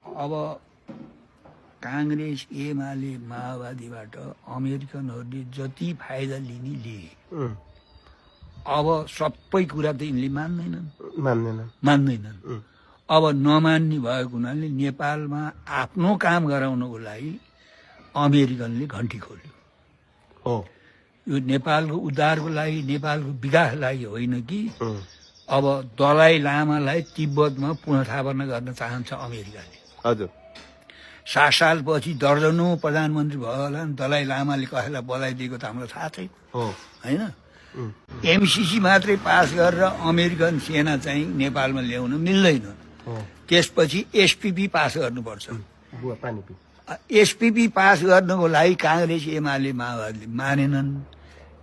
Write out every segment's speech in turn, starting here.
अब कांग्रेस एमाले माओवादीबाट अमेरिकनहरूले जति फाइदा लिने लिए अब सबै कुरा त यिनले मान्दैनन् अब नमान्ने भएको हुनाले नेपालमा आफ्नो काम गराउनको लागि अमेरिकनले घन्टी खोल्यो यो नेपालको उद्धारको लागि नेपालको विकासको लागि होइन कि अब दलाई लामालाई तिब्बतमा पुनर्स्थापना गर्न चाहन्छ अमेरिकाले। हजुर 7 सालपछि दर्जनौं प्रधानमन्त्री भयो होला नि, दलाई लामाले कसैलाई बधाई दिएको त हामीलाई थाहा छैन होइन। एमसीसी मात्रै पास गरेर अमेरिकन सेना चाहिँ नेपालमा ल्याउन मिल्दैन, त्यसपछि एसपीपी पास गर्नुपर्छ। एसपीपी पास गर्नको लागि कांग्रेस एमाले माओवादीले मानेनन्,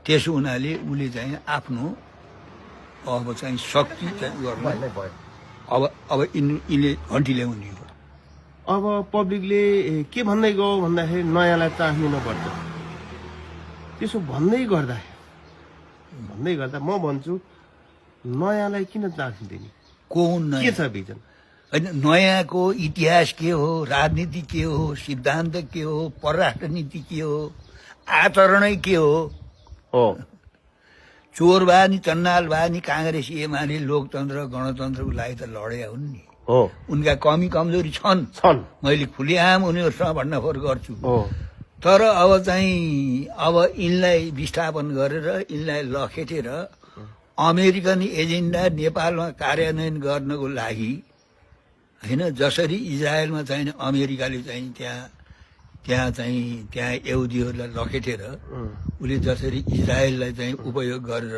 त्यसो हुनाले उसले चाहिँ आफ्नो अब चाहिँ शक्ति चाहिँ गर्न अब यिनले घन्टी ल्याउने हो। अब पब्लिकले के भन्दै गयो भन्दाखेरि नयाँलाई चाहनु पर्छ, त्यसो भन्दै गर्दा म भन्छु नयाँलाई किन चान्स दिने, के छ भिजन? होइन, नयाँको इतिहास के हो, राजनीति के हो, सिद्धान्त के हो, परराष्ट्र नीति के हो, आचरणै के हो। चोर बानी चन्नाल बानी कांग्रेस एमाले लोकतन्त्र गणतन्त्रको लागि त लड्या हुन् नि, उनका कमी कमजोरी छन्, मैले खुलेआम उनीहरूसँग भण्डाफोर गर्छु। तर अब चाहिँ अब यिनलाई विस्थापन गरेर यिनलाई लखेटेर अमेरिकन एजेन्डा नेपालमा कार्यान्वयन गर्नको लागि होइन, जसरी इजरायलमा चाहिँ अमेरिकाले चाहिँ त्यहाँ यहुदीहरूलाई लखेटेर उसले जसरी इजरायललाई चाहिँ उपयोग गरेर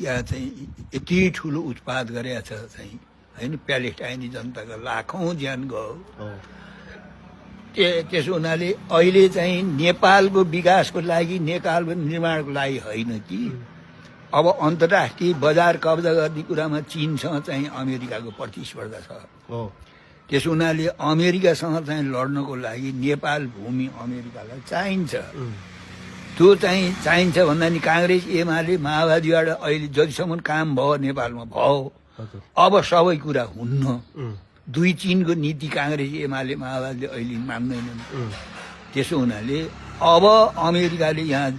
यहाँ चाहिँ यति ठुलो उत्पाद गरेका छ चाहिँ होइन, प्यालेस्टाइनी जनताका लाखौं ज्यान गयो। त्यसो हुनाले अहिले चाहिँ नेपालको विकासको लागि नेपालको निर्माणको लागि होइन कि अब अन्तर्राष्ट्रिय बजार कब्जा गर्ने कुरामा चीनसँग चाहिँ अमेरिकाको प्रतिस्पर्धा छ। त्यसो हुनाले अमेरिकासँग चाहिँ लड्नको लागि नेपाल भूमि अमेरिकालाई चाहिन्छ। त्यो चाहिँ चाहिन्छ भन्दा नि कांग्रेस एमाले माओवादीबाट अहिले जतिसम्म काम भयो नेपालमा भयो, अब सबै कुरा हुन्न। दुई चीनको नीति कांग्रेस एमाले माओवादीले अहिले मान्दैनन्। त्यसो हुनाले अब अमेरिकाले यहाँ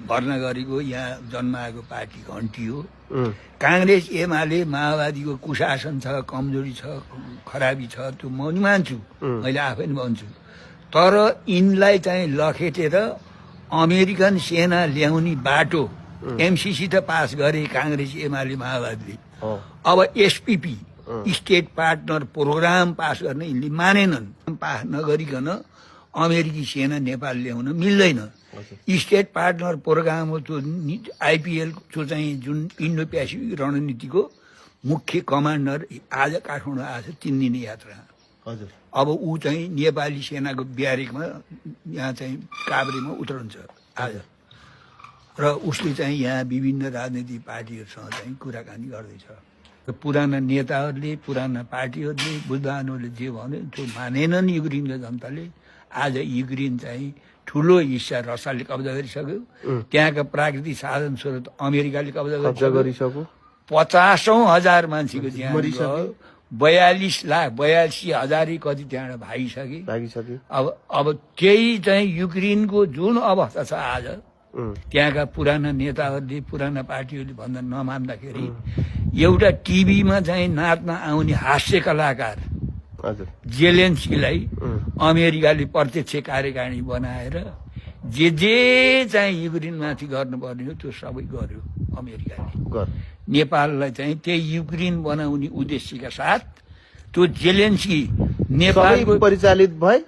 भर्ना गरेको यहाँ जन्माएको पार्टी घन्टी हो। कांग्रेस एमाले माओवादीको कुशासन छ, कमजोरी छ, खराबी छ, त्यो म नि मान्छु, मैले आफै पनि भन्छु। तर यिनलाई चाहिँ लखेटेर अमेरिकन सेना ल्याउने बाटो एमसीसी त पास गरे कांग्रेस एमाले माओवादीले, अब SPP state partner programme pass गर्ने यिनले मानेनन्। पास नगरिकन अमेरिकी सेना नेपाल ल्याउन मिल्दैन। स्टेट पार्टनर प्रोग्राम हो त्यो आइपीएल, जो चाहिँ जुन इन्डो पेसिफिक रणनीतिको मुख्य कमान्डर आज काठमाडौँ आएछ 3 दिने यात्रा। अब ऊ चाहिँ नेपाली सेनाको ब्यारेकमा यहाँ चाहिँ काभ्रेमा उत्रन्छ आज, र उसले चाहिँ यहाँ विभिन्न राजनीतिक पार्टीहरूसँग चाहिँ कुराकानी गर्दैछ। पुराना नेताहरूले, पुराना पार्टीहरूले, बुद्धवानहरूले जे भन्यो त्यो मानेनन् युक्रेनका जनताले। आज युक्रेन चाहिँ ठुलो हिस्सा रसियाले कब्जा गरिसक्यो, त्यहाँका प्राकृतिक साधन स्रोत अमेरिकाले कब्जा गरिसक्यो। 50,000 मान्छेको ज्यान गयो, 42,82,000 कति त्यहाँबाट भागिसके। अब त्यही चाहिँ युक्रेनको जुन अवस्था छ आज, त्यहाँका पुराना नेताहरूले, पुराना पार्टीहरूले भन्दा नमान्दाखेरि एउटा टिभीमा चाहिँ नाच्न आउने हास्य कलाकार जेलेन्स्कीलाई अमेरिकाले प्रत्यक्ष कार्यकारिणी बनाएर जे चाहिँ युक्रेनमाथि गर्नुपर्ने हो त्यो सबै गर्यो अमेरिकाले। नेपाललाई चाहिँ त्यही युक्रेन बनाउने उद्देश्यका साथ त्यो जेलेन्स्की नेपालको परिचालित भए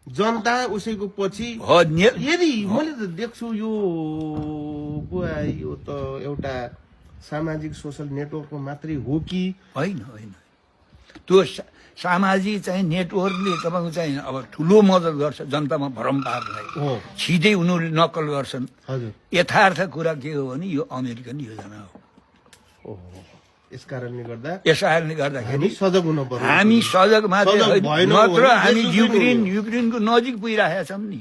जनता उसैको पछि। यदि मैले त देख्छु यो त एउटा सामाजिक सोशल नेटवर्कको मात्रै हो कि होइन? त्यो सामाजिक चाहिँ नेटवर्कले तपाईँको चाहिँ अब ठुलो मद्दत गर्छ जनतामा भ्रम पार्नलाई, छिटै उनीहरूले नक्कल गर्छन्। यथार्थ कुरा के हो भने यो अमेरिकन योजना हो। यसकारणले गर्दाखेरि सजग हुनु पर्यो। हामी सजग मात्रै नत्र हामी युक्रेनको नजिक पुगिरहेका छौँ नि।